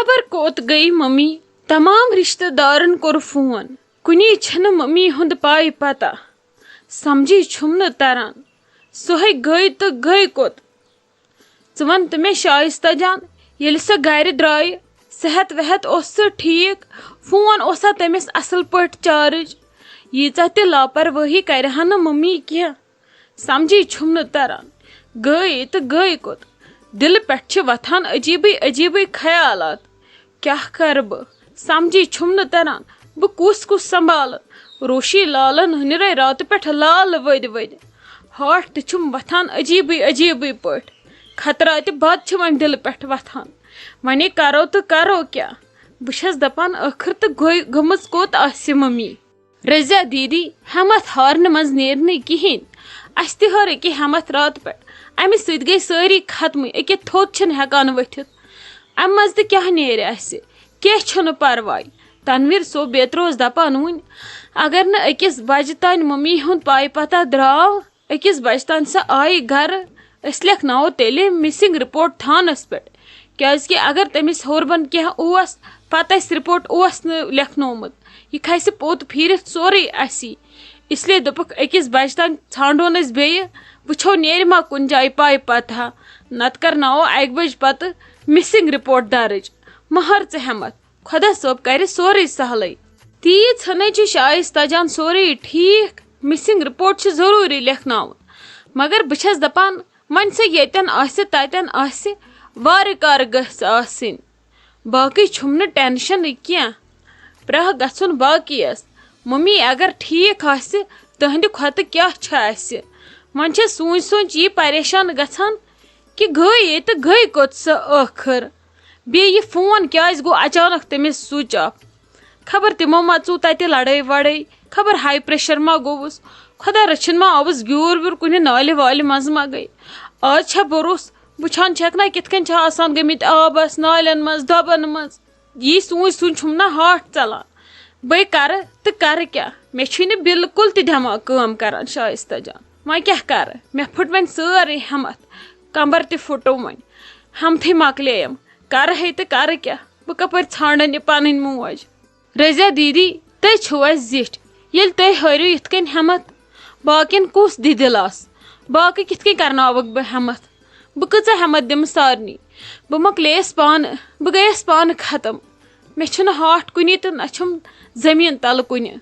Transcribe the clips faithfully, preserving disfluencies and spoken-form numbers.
خبر کوٚت گٔے ممی؟ تمام رشتہٕ دارن کوٚر فون، کُنی چھنہٕ ممی ہُنٛد پاے پتہ۔ سمجھی چھُم نہٕ تران، سۄ ہے گٔے تہٕ گٔے کوٚت؟ ژٕ وَن تہٕ مےٚ شایستہ جان، ییٚلہِ سۄ گرِ درٛایہِ، صحت وحت اوس سُہ ٹھیٖک؟ فون اوسا تٔمِس اصل پٲٹھۍ چارج؟ ییٖژاہ تہِ لاپروٲہی کرِ ہا نہٕ مٔمی کینٛہہ۔ سمجھی چھُم نہٕ تران، گٔے تہٕ گٔے کوٚت؟ دِلہٕ پٮ۪ٹھ چھِ وۄتھان عجیٖبٕے عجیٖبٕے خیالات۔ کیٛاہ کرٕ بہٕ؟ سمجھی چھُم نہٕ تران، بہٕ کُس کُس سنبھالہٕ؟ روشی لالن ہٕنٛدرے راتہٕ پٮ۪ٹھ لال ؤدۍ ؤدۍ۔ ہارٹ تہِ چھُم وۄتھان عجیٖبٕے عجیٖبٕے پٲٹھۍ۔ خطراتہِ بد چھِ وۄنۍ دِلہٕ پٮ۪ٹھ وۄتھان۔ وۄنۍ کرو تہٕ کرو کیٛاہ؟ بہٕ چھَس دپان، ٲخٕر تہٕ گٔے گٔمٕژ کوٚت آسہِ مٔمی؟ رضیہ دیدی، ہٮ۪متھ ہارنہٕ منٛز نیرِ نہٕ کِہیٖنۍ۔ اَسہِ تہِ ہٲر أکیٛاہ ہٮ۪متھ راتہٕ پٮ۪ٹھ۔ اَمہِ سۭتۍ گٔے سٲری ختمٕے، أکیٛاہ تھوٚد چھِنہٕ ہٮ۪کان ؤتھِتھ۔ اَمہِ منٛز تہِ کیٛاہ نیرِ اَسہِ؟ کینٛہہ چھُنہٕ پرواے۔ تنویر صٲب بیترِ اوس دپان وُنۍ، اگر نہٕ أکِس بجہِ تانۍ مٔمی ہُنٛد پاے پتہ درٛاو، أکِس بجہِ تانۍ سۄ آیہِ گرٕ، أسۍ لیکھناوو تیٚلہِ مسنگ رپورٹ تھانس پٮ۪ٹھ، کیازِ کہِ اگر تٔمِس ہوربن کینٛہہ اوس، پتہٕ اَسہِ رپورٹ اوس نہٕ لیکھنومُت، یہِ کھسہِ پوٚت پھیٖرِتھ سورُے اَسی۔ اس لیے دوٚپُکھ، أکِس بجہِ تانۍ ژھانڈون أسۍ بیٚیہِ، وٕچھو نیرِ ما کُنہِ جایہِ پاے پتہ، نتہٕ کرناوو اَکہِ بجہِ پتہٕ مسنگ رپورٹ درٕج۔ مہر ژٕ ہٮ۪متھ، خۄدا صٲب کرِ سورُے سہلٕے۔ تیٖژ ہنٕے چھِ شایستہ جان سورُے ٹھیٖک، مسنگ رپورٹ چھِ ضروٗری لیکھناوُن۔ مگر بہٕ چھَس دپان، وۄنۍ سۄ ییٚتٮ۪ن آسہِ، تتٮ۪ن آسہِ، وارٕ کارٕ گٔژھ آسٕنۍ۔ باقٕے چھُم نہٕ ٹینشنٕے کینٛہہ۔ پرٛاہ گژھُن باقیَس۔ مٔمی اگر ٹھیٖک آسہِ، تٕہٕنٛدِ کھۄتہٕ کیٛاہ چھُ اَسہِ؟ وۄنۍ چھےٚ سوٗنٛچ سوٗنٛچ یی پریشان گژھان کہِ گٔے ییٚتہِ، گٔے کوٚت سۄ ٲخٕر؟ بیٚیہِ یہِ فون کیٛازِ گوٚو اچانک تٔمِس سُچ آف؟ خبر تِمو ما ژوٗ تَتہِ لڑٲے وڑٲے، خبر ہاے پریشر ما گوٚوُس، خۄدا رٔچھِن ما آوُس گیوٗر ویوٗر کُنہِ نالہِ والہِ منٛز ما گٔے۔ آز چھا بروس، وٕچھان چھَکھ نا کِتھ کٔنۍ چھِ آسان گٔمٕتۍ آبَس، نالٮ۪ن منٛز، دۄبَن منٛز۔ یی سوٗنٛچ سوٗنٛچ چھُم نا ہارٹ ژَلان۔ بٔے کَرٕ تہٕ کَرٕ کیٛاہ؟ مےٚ چھُے نہٕ بِلکُل تہِ دٮ۪ماغ کٲم کَران، شایستہ جان۔ وۄنۍ کیٛاہ کَرٕ؟ مےٚ پھُٹ وۄنۍ سٲرٕے ہٮ۪مَتھ۔ کَمبَر تہِ پھُٹوو وۄنۍ۔ ہٮ۪متھٕے مۄکلییَم۔ کَرٕ ہے تہٕ کَرٕ کیٛاہ؟ بہٕ کَپٲرۍ ژھانٛڈَن یہِ پَنٕنۍ موج؟ رضیہ دیدی، تُہۍ چھِو اَسہِ زِٹھۍ۔ ییٚلہِ تُہۍ ہٲرِو یِتھ کٔنۍ ہٮ۪مَتھ، باقیَن کُس دِ دِلاس؟ باقٕے کِتھ کٔنۍ کَرناوَکھ بہٕ ہٮ۪مَتھ؟ بہٕ کۭژاہ ہٮ۪مَتھ دِمہٕ سارنٕے؟ بہٕ مۄکلییَس پانہٕ، بہٕ گٔیَس پانہٕ ختم۔ مےٚ چھُنہٕ ہارٹ کُنی تہٕ نہ چھُم زٔمیٖن تَلہٕ کُنہِ۔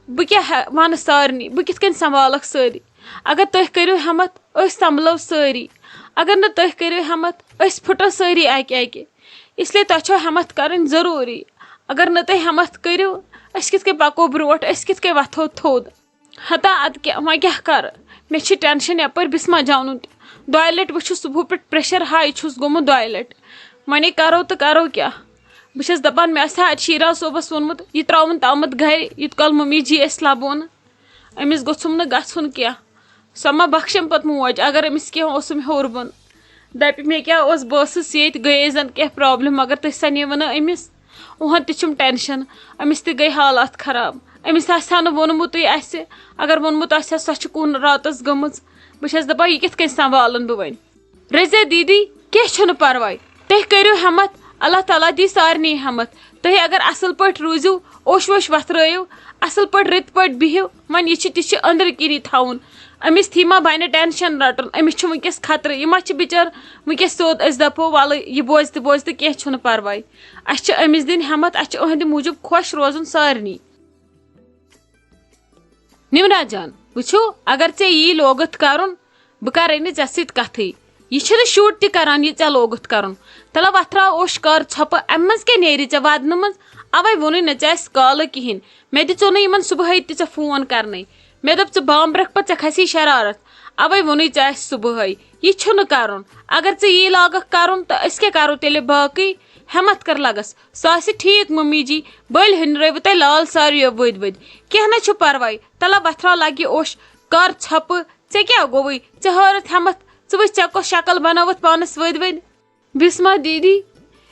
بہٕ کیٛاہ ہٮ۪-، وَنہٕ سارنٕے؟ بہٕ کِتھ کٔنۍ سنبھالَکھ سٲری؟ اگر تُہۍ کٔرِو ہٮ۪مَتھ، أسۍ سنبھلو سٲری۔ اگر نہٕ تُہۍ کٔرِو ہٮ۪مَتھ، أسۍ پھُٹو سٲری اَکہِ اَکہِ۔ اس لیے تۄہہِ چھو ہٮ۪مَتھ کَرٕنۍ ضروٗری۔ اگر نہٕ تُہۍ ہٮ۪مَتھ کٔرِو، أسۍ کِتھ کٔنۍ پَکو برونٛٹھ؟ أسۍ کِتھ کٔنۍ وۄتھو تھوٚد؟ ہتا اَدٕ کیٛاہ، وۄنۍ کیٛاہ کَرٕ؟ مےٚ چھِ ٹٮ۪نشَن یَپٲرۍ بِسما جانُن تہِ۔ دۄیہِ لَٹہِ وٕچھُس صُبحہٕ پٮ۪ٹھ پریشر ہاے چھُس گوٚمُت دۄیہِ لَٹہِ۔ وۄنۍ کَرو تہٕ کَرو کیٛاہ؟ بہٕ چھَس دَپان، مےٚ آسہِ ہا اَتہِ شیٖراز صٲبَس ووٚنمُت، یہِ ترٛاوُن تامَتھ گَرِ، یوٗت کال مٔمی جی اَسہِ لَبو نہٕ۔ أمِس گوٚژھُم نہٕ گژھُن کینٛہہ۔ سۄ ما بخشم پتہٕ موج، اگر أمِس کینٛہہ اوسُم ہیوٚرمُت؟ دَپہِ، مےٚ کیٛاہ اوس، بہٕ ٲسٕس ییٚتہِ، گٔیے زَن کینٛہہ پرابلم، مگر تُہۍ سَنیوٕ نہٕ أمِس۔ اُہَن تہِ چھُم ٹٮ۪نشَن، أمِس تہِ گٔے حالات خراب۔ أمِس آسہِ ہا نہٕ ووٚنمُتٕے اَسہِ، اگر ووٚنمُت آسہِ ہا، سۄ چھِ کُن راتَس گٔمٕژ۔ بہٕ چھَس دَپان، یہِ کِتھ کٔنۍ سنبھالَن بہٕ وۄنۍ؟ رضیہ دیدی، کینٛہہ چھُنہٕ پرواے، تُہۍ کٔرِو ہٮ۪متھ، اللہ تعالیٰ دی سارنٕے ہٮ۪متھ۔ تُہۍ اگر اصل پٲٹھۍ روٗزِو، اوٚش ووٚش وۄتھرٲیِو، اصل پٲٹھۍ رٕتۍ پٲٹھۍ بِہِو، وۄنۍ یہِ چھِ، تہِ چھِ أنٛدرٕ کِنی تھاوُن۔ أمِس تھی ما بنہِ ٹٮ۪نشن رٹُن، أمِس چھُ وٕنکیٚس خطرٕ، یہِ ما چھِ بِچٲر وٕنکیٚس سیوٚد، أسۍ دپو ولہٕ یہِ بوزِ تہِ بوزِ تہٕ کینٛہہ چھُنہٕ پرواے۔ اسہِ چھِ أمِس دِنۍ ہٮ۪متھ، اسہِ چھِ أہنٛدِ موٗجوٗب خۄش روزُن سارنٕے۔ نمرا جان، وٕچھِو، اگر ژےٚ یی لوگُتھ کرُن، بہٕ کرے نہٕ ژےٚ سۭتۍ کتھٕے۔ یہِ چھُنہٕ شوٗٹ تہِ کران، یہِ ژےٚ لوگُتھ کرُن۔ تَلہ وۄتھراو اوٚش کار ژھۄپہٕ، اَمہِ منٛز کیٛاہ نیرِ ژےٚ ودنہٕ منٛز؟ اَوَے ووٚنُے نہٕ ژےٚ اَسہِ کالہٕ کِہیٖنۍ۔ مےٚ دِژو نہٕ یِمن صُبحٲے تہِ ژےٚ فون کرنَے۔ مےٚ دوٚپ، ژٕ بامبرکھ پتہٕ، ژےٚ کھسی شرارت۔ اَوَے ووٚنُے ژےٚ اَسہِ صُبحٲے۔ یہِ چھُنہٕ کرُن۔ اگر ژٕ یی لاگکھ کرُن، تہٕ أسۍ کیٛاہ کرو تیٚلہِ باقٕے؟ ہٮ۪متھ کر لگس۔ سُہ آسہِ ٹھیٖک، مٔمی جی۔ بٔلۍ ہُنرٲوٕ تۄہہِ لال ساروِیو ؤدۍ ؤدۍ۔ کینٛہہ نہ چھُ پرواے۔ تَلہ وۄتھراو لگہِ اوٚش کر ژھۄپہٕ۔ ژےٚ کیٛاہ گوٚوُے؟ ژےٚ ہٲرتھ ہٮ۪متھ؟ ژٕ وٕچھ، ژےٚ کۄس شکل بنٲوٕتھ پانس ؤدۍ ؤدۍ۔ بسمہ دیدی،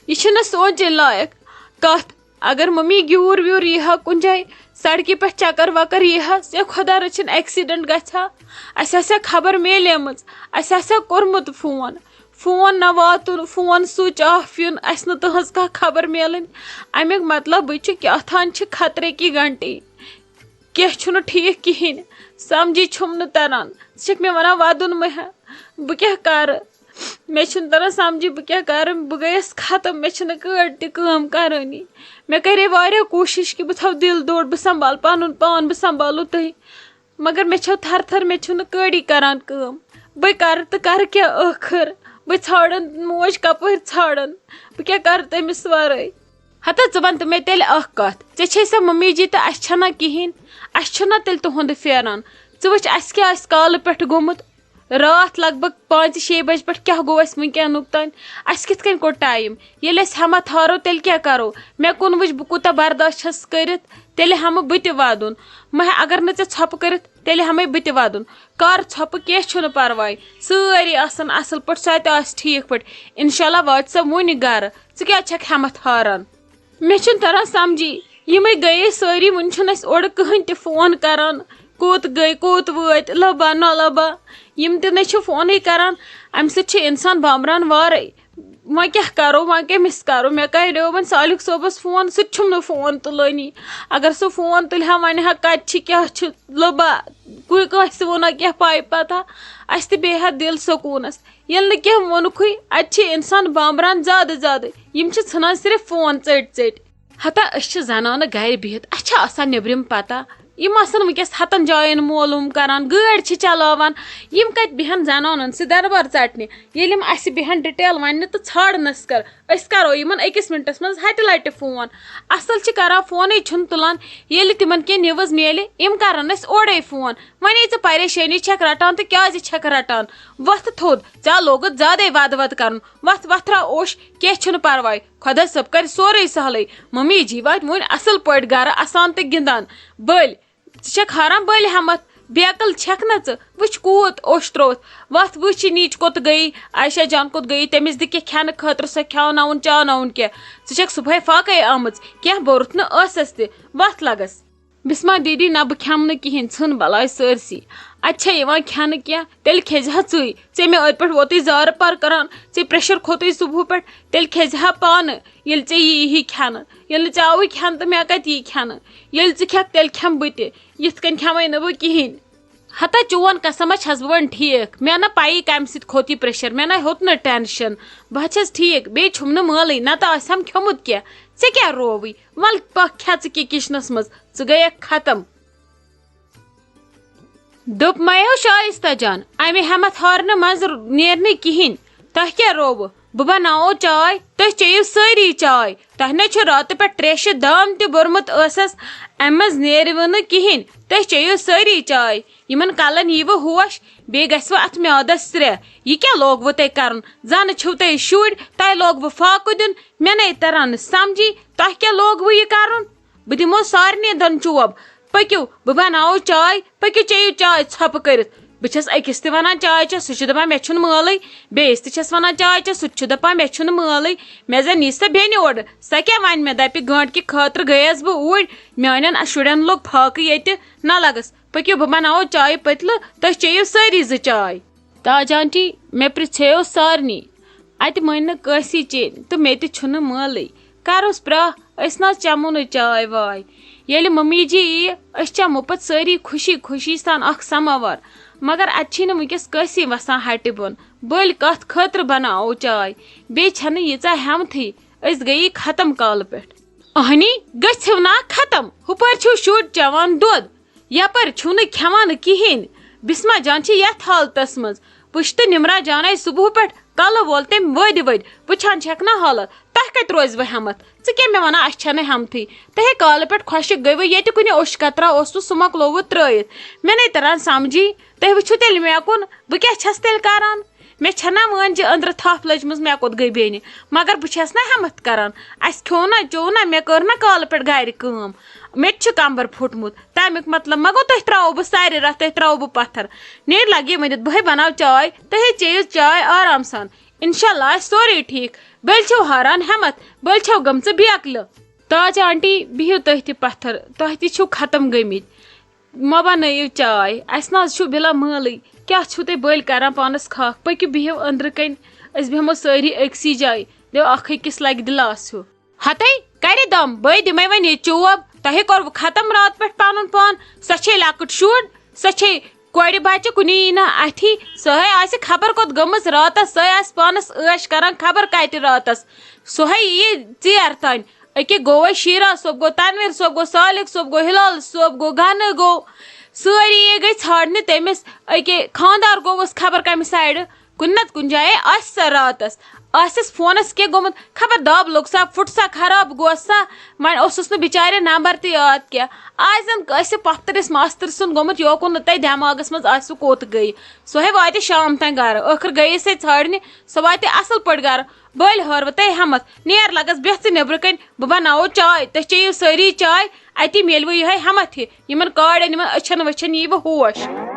یہِ چھُنہٕ سونچٕنۍ لایق کتھ۔ اگر ممی گیوٗر ویوٗر یی ہا کُنہِ جایہِ، سڑکہِ پٮ۪ٹھ چکر وکر یی ہا، ژےٚ خۄدا رٔچھِن ایکسیڈنٹ گژھِ ہا، اسہِ آسہِ ہا خبر میلیمٕژ، اسہِ آسہِ ہا کوٚرمُت فون۔ فون نہ واتُن، فون سُچ آف یُن، اَسہِ نہٕ تُہٕنٛز کانٛہہ خبر میلٕنۍ۔ اَمیُک مطلب چھُ کیٛاہ تھان چھِ خطرے کی گھنٹی۔ کینٛہہ چھُنہٕ ٹھیٖک کِہیٖنۍ۔ سَمجی چھُم نہٕ تَران۔ ژٕ چھَکھ مےٚ وَنان وَدُن مہ ہےٚ۔ بہٕ کیٛاہ کَرٕ؟ مےٚ چھُنہٕ تَران سَمجی بہٕ کیٛاہ کَرٕ۔ بہٕ گٔیَس ختم، مےٚ چھِنہٕ کٲڑۍ تہِ کٲم کَرٲنی۔ مےٚ کَرے واریاہ کوٗشِش کہِ بہٕ تھاوٕ دِل دوٚر، بہٕ سنٛبھالہٕ پَنُن پان، بہٕ سنٛبھالہٕ تُہۍ۔ مگر مےٚ چھو تھر تھر، مےٚ چھُنہٕ کٲڑی کران کٲم۔ بہٕ کرٕ تہٕ کرٕ کیٛاہ ٲخٕر؟ بہٕ ژھانڈن موج کپٲرۍ ژھانڈن؟ بہٕ کیٛاہ کرٕ تٔمِس ورٲے؟ ہتا ژٕ وَن تہٕ مےٚ تیٚلہِ اکھ کَتھ، ژےٚ چھے سا ممی جی تہٕ اَسہِ چھَنا کِہیٖنۍ؟ اَسہِ چھُنہ تیٚلہِ تُہُنٛد پھیران؟ ژٕ وٕچھ اَسہِ کیٛاہ آسہِ کالہٕ پٮ۪ٹھٕ گوٚمُت۔ راتھ لگ بگ پانٛژِ شیٚیہِ بجہِ پٮ۪ٹھ کیٛاہ گوٚو اَسہِ وٕنکٮ۪ن تام؟ اَسہِ کِتھ کٔنۍ کوٚڑ ٹایم؟ ییٚلہِ اَسہِ ہٮ۪متھ ہارو، تیٚلہِ کیٛاہ کَرو؟ مےٚ کُن وٕچھ، بہٕ کوٗتاہ برداش چھَس کٔرِتھ، تیٚلہِ ہٮ۪مہٕ بہٕ تہِ وَدُن۔ مہ ہےٚ، اگر نہٕ ژےٚ ژھۄپہٕ کٔرِتھ، تیٚلہِ ہٮ۪مَے بہٕ تہِ وَدُن۔ کَر ژھۄپہٕ، کینٛہہ چھُنہٕ پَرواے، سٲری آسَن اَصٕل پٲٹھۍ، سۄ تہِ آسہِ ٹھیٖک پٲٹھۍ۔ اِنشاء اللہ واتہِ سۄ وُنہِ گَرٕ۔ ژٕ کیٛازِ چھَکھ ہٮ۪متھ ہاران؟ مےٚ چھُنہٕ تران سمجھی، یِمے گٔیے سٲری، وُنہِ چھُنہٕ اَسہِ اورٕ کٕہٕنۍ تہِ فون کران، کوٚت گٔے، کوٚت وٲتۍ، لبا نہ لبا، یِم تہِ نَے چھِ فونٕے کران۔ اَمہِ سۭتۍ چھُ اِنسان بامبران وارَے۔ وۄنۍ کیٛاہ کرو، وۄنۍ کٔمِس کرو؟ مےٚ کریو وۄنۍ صالح صٲبَس فون، سُہ تہِ چھُم نہٕ فون تُلٲنی۔ اگر سُہ فون تُلہِ ہا، وَنہِ ہا کَتہِ چھِ، کیٛاہ چھِ، لبا، کُنہِ کٲنٛسہِ ووٚنا کینٛہہ پاے پتہ، اَسہِ تہِ بیٚہہِ ہا دِل سکوٗنَس۔ ییٚلہِ نہٕ کینٛہہ ووٚنُکھٕے، اَتہِ چھِ اِنسان بامبران زیادٕ زیادٕ۔ یِم چھِ ژھٕنان صرف فون ژٔٹۍ ژٔٹۍ۔ ہتا أسۍ چھِ زنانہٕ گرِ بِہِتھ، اَسہِ چھا آسان نیٚبرِم پتہ؟ یِم آسَن وٕنکیٚس ہَتَن جایَن معلوٗم کران، گٲڑۍ چھِ چلاوان۔ یِم کَتہِ بیٚہَن زنانَن سۭتۍ دربار ژَٹنہِ؟ ییٚلہِ یِم اَسہِ بیٚہَن ڈِٹیل وَننہِ تہٕ ژھانڈنَس کر، أسۍ کرو یِمَن أکِس مِنٹَس منٛز ہَتہِ لَٹہِ فون۔ اَصٕل چھِ کران، فونٕے چھُنہٕ تُلان۔ ییٚلہِ تِمَن کینٛہہ نِوٕز میلہِ، یِم کرَن اَسہِ اورَے فون۔ وۄنۍ ژٕ پریشٲنی چھَکھ رَٹان تہٕ کیٛازِ چھَکھ رَٹان؟ وۄتھ تھوٚد، ژےٚ لوگُتھ زیادَے وَدٕ وَدٕ کَرُن۔ وۄتھ، وۄتھ ترٛاو اوٚش، کینٛہہ چھُنہٕ پَرواے۔ خۄدا صٲب کَرِ سورُے سہلٕے۔ مٔمی جی واتہِ وۄنۍ اَصٕل پٲٹھۍ گَرٕ، اَسان تہٕ گِنٛدان۔ بٔلۍ، ژٕ چھَکھ ہاران بٔلۍ ہٮ۪مَتھ؟ بیکٕل چھَکھ نہ ژٕ؟ وٕچھ کوٗت اوٚش ترٛووُتھ۔ وۄتھ وٕچھ یہِ نیٖچ کوٚت گٔیی، عایشہ جان کوٚت گٔیی، تٔمِس دِ کینٛہہ کھٮ۪نہٕ خٲطرٕ، سۄ کھیٛاوناوُن چاوناوُن کینٛہہ۔ ژٕ چھَکھ صُبحٲے فاقَے آمٕژ، کینٛہہ بوٚرُتھ نہٕ ٲسَس تہِ۔ وۄتھ لَگَس۔ بسمہ دیدی، نہ بہٕ کھٮ۪مہٕ نہٕ کِہیٖنۍ، ژھٕن بَلاے سٲرسٕے۔ اَتہِ چھا یِوان کھٮ۪نہٕ کینٛہہ؟ تیٚلہِ کھیٚزِ ہا ژٕے۔ ژےٚ مےٚ أتۍ پٮ۪ٹھ ووتُے زارٕ پَر کَران، ژےٚ پرٛیشَر کھوتُے صُبحہٕ پٮ۪ٹھ، تیٚلہِ کھیٚزِ ہا پانہٕ، ییٚلہِ ژےٚ یی یی کھٮ۪نہٕ۔ ییٚلہِ نہٕ ژےٚ آوُے کھٮ۪نہٕ تہٕ مےٚ کَتہِ یی کھٮ۪نہٕ؟ ییٚلہِ ژٕ کھٮ۪کھ، تیٚلہِ کھٮ۪مہٕ بہٕ تہِ۔ یِتھ کٔنۍ کھٮ۪مَے نہٕ بہٕ کِہیٖنۍ۔ ہتا چون قسم ہا چھَس بہٕ وۄنۍ ٹھیٖک۔ مےٚ نہ پَیی کَمہِ سۭتۍ کھوٚت یہِ پرٛیشَر، مےٚ نہ ہیوٚت نہٕ ٹٮ۪نشَن۔ بہٕ ہا چھَس ٹھیٖک، بیٚیہِ چھُم نہٕ مٲلٕے، نَتہٕ آسہِ ہَم کھیوٚمُت کینٛہہ۔ ژےٚ کیٛاہ رووُے؟ وَلہٕ پَکھ کھےٚ ژٕ کہِ کِچنَس منٛز، ژٕ گٔیَکھ ختم۔ دوٚپمَیو شایستہ جان، اَمہِ ہٮ۪مَتھ ہارنہٕ منٛز نیرنہٕ کِہیٖنۍ۔ تۄہہِ کیٛاہ رووُ؟ بہٕ بناوو چاے، تُہۍ چیٚیِو سٲری چاے۔ تۄہہِ نَے چھُ راتہٕ پٮ۪ٹھ ترٛیشہِ دام تہِ بوٚرمُت ٲسَس، اَمہِ منٛز نیرِوٕ نہٕ کِہیٖنۍ۔ تُہۍ چیٚیِو سٲری چاے۔ یِمَن کَلَن ییٖوٕ ہوش، بیٚیہِ گژھِوٕ اَتھ میادَس سرٛیٚہہ۔ یہِ کیٛاہ لوگوُ تۄہہِ کَرُن؟ زَنہٕ چھِو تُہۍ شُرۍ، تۄہہِ لوگوُ فاقہٕ دیُن۔ مےٚ نَے تَران نہٕ سَمجھی، تۄہہِ کیٛاہ لوگوُ یہِ کَرُن؟ بہٕ دِمو سارنٕے دۄن چوب۔ پٔکِو، بہٕ بناوو چاے، پٔکِو چیٚیِو چاے ژھۄپہٕ کٔرِتھ۔ بہٕ چھَس أکِس تہِ وَنان چاے چےٚ، سُہ چھُ دَپان مےٚ چھُنہٕ مٲلٕے۔ بیٚیِس تہِ چھَس وَنان چاے چےٚ، سُہ تہِ چھُ دَپان مےٚ چھُنہٕ مٲلٕے۔ مےٚ زَن یی سۄ بیٚنہِ اورٕ، سۄ کیٛاہ وَنہِ مےٚ؟ دَپہِ گٲنٛٹہٕ کہِ خٲطرٕ گٔیَس بہٕ اوٗرۍ، میٛانٮ۪ن شُرٮ۪ن لوٚگ فاقہٕ ییٚتہِ، نہ لَگَس۔ پٔکِو، بہٕ بناوو چایہِ پٔتلہٕ، تُہۍ چیٚیِو سٲری زٕ چاے۔ تاج آنٹی، مےٚ پرٛژھیو سارنٕے، اَتہِ مٲنۍ نہٕ کٲنٛسی چیٚنۍ تہٕ مےٚ تہِ چھُنہٕ مٲلٕے۔ کَرُس پرٛاہ، أسۍ نہ حظ چَمو نہٕ چاے واے۔ ییٚلہِ مٔمی جی یِیہِ، أسۍ چَمو پَتہٕ سٲری خوشی خوشی سان اَکھ سَماوار۔ مگر اَتہِ چھی نہٕ وٕنۍکٮ۪س کٲنٛسی وَسان ہَٹہِ بۄن۔ بٔلۍ کَتھ خٲطرٕ بَناوو چاے؟ بیٚیہِ چھَنہٕ ییٖژاہ ہٮ۪متھٕے، أسۍ گٔیی ختم کالہٕ پٮ۪ٹھ۔ اَہنی، گٔژھِو نا ختم، ہُپٲرۍ چھِو شُرۍ چٮ۪وان دۄد۔ یپٲرۍ چھِو نہٕ کھٮ۪وان کِہیٖنۍ۔ بسمہ جان چھِ یتھ حالتس منٛز۔ وٕچھ تہٕ نمرہ جانے صبحہٕ پٮ۪ٹھ کلہٕ وول تٔمۍ ؤدۍ ؤدۍ۔ وٕچھان چھکھ نہ حالت، تۄہہِ کتہِ روزِ وۄنۍ ہٮ۪متھ؟ ژٕ کیٛاہ مےٚ ونان، اسہِ چھنہٕ ہٮ۪متھٕے؟ تۄہے کالہٕ پٮ۪ٹھ خۄشک گٔیوٕ، ییٚتہِ کُنہِ اوٚش قطرہ اوسوٕ، سُہ مۄکلووٕ ترٲیِتھ۔ مےٚ نے تران سمجھی، تُہۍ وٕچھِو تیٚلہِ مےٚ کُن، بہٕ کیٛاہ چھس تیٚلہِ کران؟ مےٚ چھَنا مٲنۍ جہِ أنٛدرٕ تھپھ لٔجمٕژ، مےٚ کوٚت گٔے بیٚنہِ؟ مگر بہٕ چھَس نا ہٮ۪متھ کران۔ اَسہِ کھیوٚو نا چیوٚو نا، مےٚ کٔر نا کالہٕ پٮ۪ٹھ گرِ کٲم۔ مےٚ تہِ چھُ کمبر پھُٹمُت۔ تَمیُک مطلب ما گوٚو تۄہہِ ترٛاوو بہٕ سارِ رَتھ، تۄہہِ ترٛاوو بہٕ پتھر؟ نیٖر لگے ؤنِتھ، بہٕ ہے بناو چاے، تُہۍ ہے چیٚیِو چاے آرام سان۔ انشاءاللہ آسہِ سورُے ٹھیٖک۔ بٔلۍ چھِو ہاران ہٮ۪متھ، بٔلۍ چھِو گٔمژٕ بیکلہٕ۔ تاج آنٹی، بِہِو تُہۍ تہِ پتھر، تۄہہِ تہِ چھِو ختم گٔمٕتۍ۔ مہ بنٲیِو چاے، اَسہِ نہ حظ چھُ بِلا مٲلٕے۔ کیٛاہ چھِو تُہۍ بٔلۍ کران پانَس خاکھ؟ پٔکِو بِہِو أنٛدرٕ کَنۍ، أسۍ بیٚہمو سٲری أکسٕے جایہِ، دِیو اکھ أکِس لگہِ دِلاس ہیوٗ۔ ہتے کرِ دم، بے دِمے وۄنۍ یہِ چوب۔ تۄہے کوٚروٕ ختم راتہٕ پٮ۪ٹھ پنُن پان۔ سۄ چھے لۄکٕٹ شُر، سۄ چھے کورِ بچہِ، کُنی یی نہٕ اتھی۔ سۄ ہے آسہِ خبر کوٚت گٔمٕژ راتس، سۄے آسہِ پانس عٲش کران خبر کتہِ راتس۔ سۄ ہے یی ژیر تانۍ۔ أکے گوٚو وۄنۍ شیرا صٲب، گوٚو تنویر صٲب، گوٚو سالک صٲب، گوٚو ہلال صٲب، گوٚو گنہٕ، گوٚو سٲری یی گٔے ژھانڈنہِ تٔمِس۔ أکے خاندار گوٚوُس خبر کمہِ سایڈٕ۔ کُنہِ نتہٕ کُنہِ جایہِ آسہِ سۄ راتس۔ آسٮ۪س فونس کینٛہہ گوٚمُت، خبر دب لوٚگ سا، پھُٹ سا، خراب گوٚو سا۔ وۄنۍ اوسُس نہٕ بِچارِ نمبر تہِ یاد کینٛہہ۔ آز زن کٲنٛسہِ پۄپھترِس ماستٕرۍ سُنٛد گوٚمُت یوکُن نہٕ تۄہہِ دٮ۪ماغس منٛز آسِوٕ کوٚت گٔیہِ۔ سۄ ہے واتہِ شام تام گرٕ۔ ٲخٕر گٔیے سۄ ژھانڈنہِ، سۄ واتہِ اصل پٲٹھۍ گرٕ۔ بٔلۍ ہٲروٕ تۄہہِ ہٮ۪متھ، نیر لگس بیٚہہ ژٕ نیٚبرٕ کنۍ، بہٕ بناوو چاے، تُہۍ چیٚیِو سٲری چاے۔ اتی میلوٕ یِہوٚے ہٮ۪متھ ہِوۍ، یِمن کاڑٮ۪ن، یِمن أچھن ؤچھن ییٖوٕ ہوش۔